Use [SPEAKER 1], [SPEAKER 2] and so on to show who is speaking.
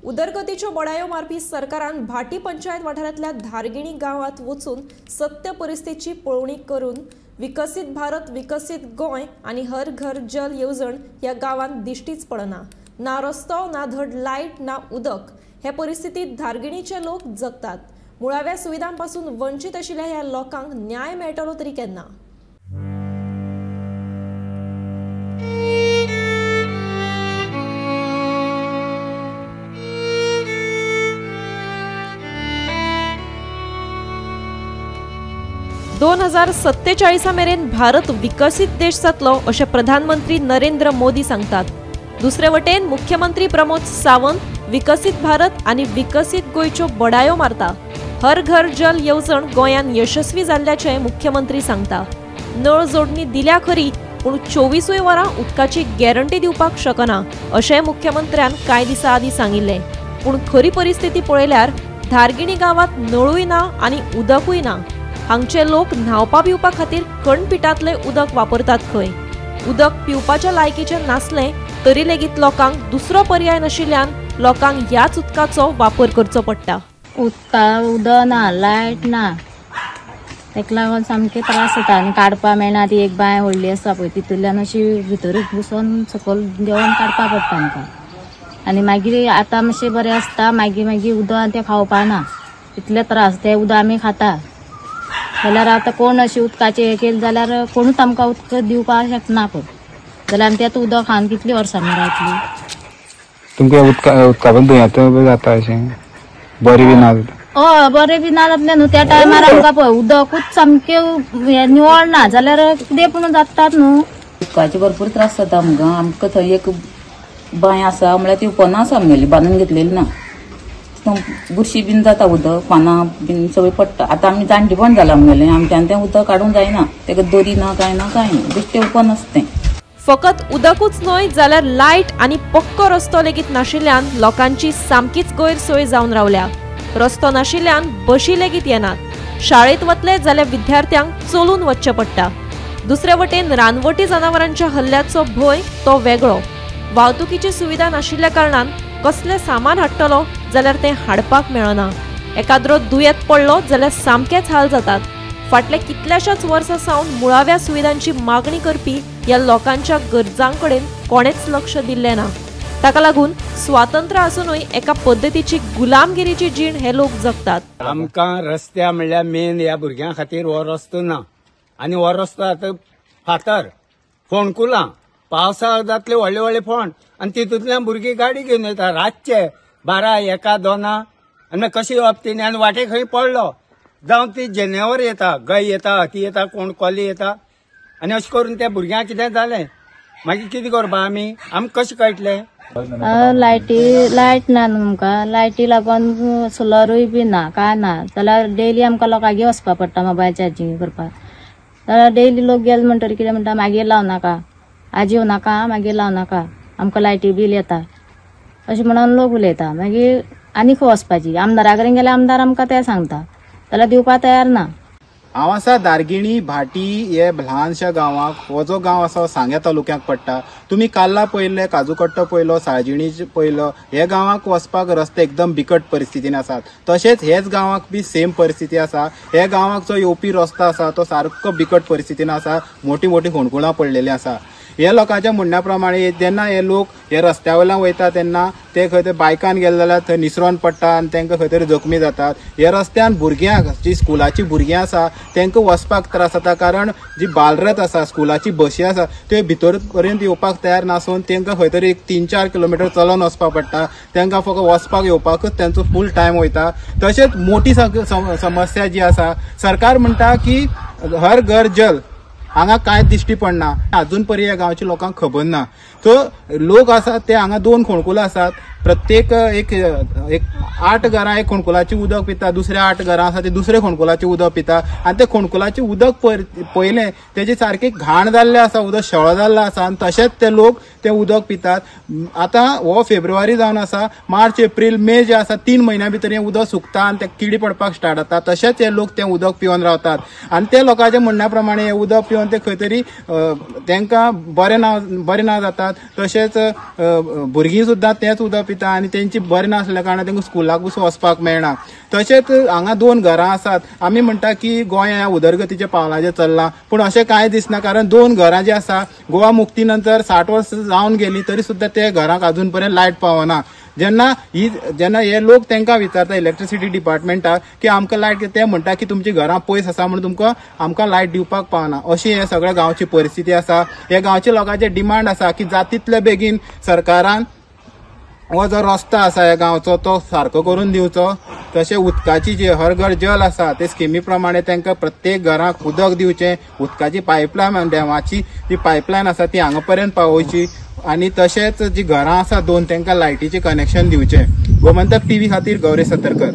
[SPEAKER 1] उदरगतीच्यो बडायो मारपी सरकारान भाटी पंचायत वाठारांतल्या धारगिणी गांवांत वचून सत्य परिस्थितीची पळोवणी करून विकसीत भारत विकसीत गोंय आनी हर घर जल येवजण ह्या गांवांत दिश्टीच पडना. ना रस्तो, ना धड लायट, ना उदक. हे परिस्थितीत धारगिणीचे लोक जगतात. मुळाव्या सुविधांपासून वंचित आशिल्ल्या ह्या लोकांक न्याय मेळटलो तरी केन्ना? 2047 मेरेन भारत विकसीत देश जातलो अशें प्रधानमंत्री नरेंद्र मोदी सांगतात. दुसरे वटेन मुख्यमंत्री प्रमोद सावंत विकसीत भारत आनी विकसीत गोंयच्यो बडायो मारता. हर घर जल येवजण गोंयान यशस्वी जाल्ल्याचें मुख्यमंत्री सांगता. नळ जोडणी दिल्या खरी, पूण 24 वरां उदकाची गॅरंटी दिवपाक शकना अशें मुख्यमंत्र्यान कांय दिसां आदीं सांगिल्लें. पूण खरी परिस्थिती पळयल्यार धारगिणी गांवांत नळूय ना आनी उदकूय ना. हांगचे लोक न्हावपा पिवपा खातीर कणपिटांतलें उदक वापरतात खंय. उदक पिवपाच्या लायकीचें नासलें तरी लेगीत लोकांक दुसरो पर्याय नाशिल्ल्यान लोकांक ह्याच उदकाचो वापर करचो पडटा.
[SPEAKER 2] उदका उदक ना, लायट ना, ताका लागून सामके त्रास जाता आनी काडपा मेळना. ती एक बांय व्हडली आसा पळय, तितूंतल्यान अशी भितर घुसोन सकयल देंवन काडपा पडटा आमकां. आनी मागीर आतां मातशें बरें आसता, मागीर मागीर उदक तें खावपा ना, इतले त्रास. तें उदक आमी खाता जाल्यार आतां कोण अशी उदकाचें हें केलें जाल्यार कोणूच आमकां उदक दिवपाक शकना पळय. जाल्यार आमी तें उदक खावन कितलीं वर्सां रावतलीं?
[SPEAKER 3] तुमकां उदका पण दुयेंत जाता अशें बरें बी ना?
[SPEAKER 2] हय, बरें बी ना जातलें न्हू त्या टायमार. आमकां पळय उदकूच सामकें निवळ ना जाल्यार कितें पूण जातात न्हू.
[SPEAKER 4] उदकाचे भरपूर त्रास जाता आमकां. आमकां थंय एक बांय आसा, म्हळ्यार ती ओपन आसा आमगेली, बांदून घेतलेली ना. बुरशी बीन जाता, उदक पानां बीन सगळीं पडटा. आतां आमी जाणटेपण जालां आमगेलें, आमच्यान तें उदक काडूंक जायना. तेका दोरी ना, कांय ना, कांय ना, बेश्टें ओपन आसता तें.
[SPEAKER 1] फकत उदकूच न्हय जाल्यार लायट आनी पक्को रस्तो लेगीत नाशिल्ल्यान लोकांची सामकीच गैरसोय जावन रावल्या. रस्तो नाशिल्ल्यान बशी लेगीत येनात. शाळेंत वतले जाल्यार विद्यार्थ्यांक चलून वचचें पडटा. दुसरे वटेन रानवटी जनावरांच्या हल्ल्याचो भंय तो वेगळो. वाहतुकीची सुविधा नाशिल्ल्या कारणान कसलें सामान हाडटलो जाल्यार तें हाडपाक मेळना. एकाद्रो दुयेंत पडलो जाल्यार सामकेच हाल जातात. फाटल्या कितल्याशाच वर्सां सावन मुळाव्या सुविधांची मागणी करपी ह्या लोकांच्या गरजां कडेन कोणेच लक्ष दिल्लें ना. ताका लागून स्वातंत्र्य आसुनूय एका पद्दतीची गुलामगिरीची जीण हे लोक जगतात.
[SPEAKER 5] आमकां रस्त्या म्हणल्यार मेन ह्या भुरग्यां खातीर हो रस्तो ना. आनी हो रस्तो आतां फातर, फोंडकुलां, पावसाक जातले व्हडले व्हडले फोंड आनी तितूंतल्यान भुरगीं गाडी घेवन येता रातचे 12, 1, 2 आनी कशी येवप ती? आनी वाटे खंय पडलो जावं ती जनेवर येता, गाय येता, हती येता, कोण कोली येता आनी अशें करून त्या भुरग्यांक कितें जालें मागीर कितें करपा आमी? आमकां कशें कळटलें?
[SPEAKER 2] लायटी लायट ना आमकां, लायटी लागून सोलरूय बी ना, कांय ना. जाल्यार डेली आमकां लोकांगेर वचपा पडटा मोबायल चार्जींग करपाक. जाल्यार डेली लोक गेले म्हणटकीर कितें म्हणटा, मागीर लावं नाका, आज येवं नाका, मागीर लावं नाका, आमकां लायटी बील येता अशें म्हणून लोक उलयता. मागीर आनी खंय वचपाची? आमदारा कडेन गेल्यार आमदार आमकां तें सांगता, जाल्यार दिवपाक तयार ना.
[SPEAKER 6] हांव आसा धारगिणी भाटी हे ल्हानशा गांवाक. हो जो गांव आसा सांग्या तालुक्याक पडटा. तुमी काल्ला पळयल्ले, काजूकट्टो पळयलो, साळजिणी पळयलो. हे गांवाक वचपाक रस्ते एकदम बिकट परिस्थितीन आसात. तशेंच हेच गांवाक बी सेम परिस्थिती आसा. हे गांवाक जो येवपी रस्तो आसा तो सारको बिकट परिस्थितीन आसा. मोठी मोठी फोंडकुलां पडलेली आसा. हे लोकांच्या म्हणण्या प्रमाणे जेन्ना हे लोक हे रस्त्या वयल्यान वयता तेन्ना ते खंय तरी बायकान गेले जाल्यार थंय निसरोन पडटा आनी तांकां खंय तरी जखमी जातात. हे रस्त्यान भुरग्यांक, जी स्कुलाची भुरगीं आसा तांकां वचपाक त्रास जाता, कारण जी बालरथ आसा, स्कुलाची बशी आसा, त्यो भितर पर्यंत येवपाक तयार नासून तांकां खंय तरी 3-4 किलोमिटर चलोन वचपाक पडटा. तांकां फकत वचपाक येवपाकूच तांचो फूल टायम वयता. तशेंच मोठी समस्या जी आसा, सरकार म्हणटा की हर घर जल, हांगा कांय दिश्टी पडना. अजून पर्यंत ह्या गांवच्या लोकांक खबर ना. सो लोक आसात ते हांगा 2 फोंडकुलां आसात. प्रत्येक एक 8 घरां एक फोंडकुलाचें उदक पिता, दुसऱ्या 8 घरां आसा ते दुसरे फोंडकुलाचें उदक पिता. आनी ते फोंडकुलाचें उदक पळयलें तेजे सारकें घाण जाल्लें आसा, उदक शेळो जाल्लें आसा आनी तशेंच ते लोक तें उदक पितात. आतां हो फेब्रुवारी जावन आसा, मार्च, एप्रील, मे जे आसा 3 म्हयन्या भितर हें उदक सुकता आनी ते किडी पडपाक स्टार्ट जाता. तशेंच हे लोक तें उदक पिवन रावतात आनी ते लोकांच्या म्हणण्या प्रमाणे हें उदक पिवन ते खंय तरी तांकां बरें ना जातात. तशेंच भुरगीं सुद्दां तेंच उदक पिता आनी तेंची बरें नासल्या कारणान तांकां स्कुलाक बसून वचपाक मेळना. तशेंच हांगा 2 घरां आसात. आमी म्हणटा की गोंय ह्या उदरगतीच्या पावलाचेर चल्लां, पूण अशें कांय दिसना, कारण 2 घरां जी आसा गोवा मुक्ती नंतर 60 वर्सां जावन गेली तरी सुद्दां ते घरांक अजून पर्यंत लायट पावना. जेन्ना हे लोक तांकां विचारता इलेक्ट्रिसिटी डिपार्टमेंटाक की आमकां लायट, ते म्हणटा की तुमची घरां पयस आसा म्हणून तुमकां आमकां लायट दिवपाक पावना. अशी हे सगळ्या गांवची परिस्थिती आसा. हे गांवच्या लोकांचे डिमांड आसा की जातितले बेगीन सरकारान हो जो रस्तो आसा ह्या गांवचो तो सारको करून दिवचो. तशें उदकाची जी हर घर जल आसा ते स्किमी प्रमाणे तांकां प्रत्येक घराक उदक दिवचें, उदकाची पायपलायन डॅमाची जी पायपलायन आसा ती हांगा पर्यंत पावोवची आनी तशेंच जी घरां आसा 2 तांकां लायटीचें कनेक्शन दिवचें. गोमंतक टीव्ही खातीर गौरी सतरकर.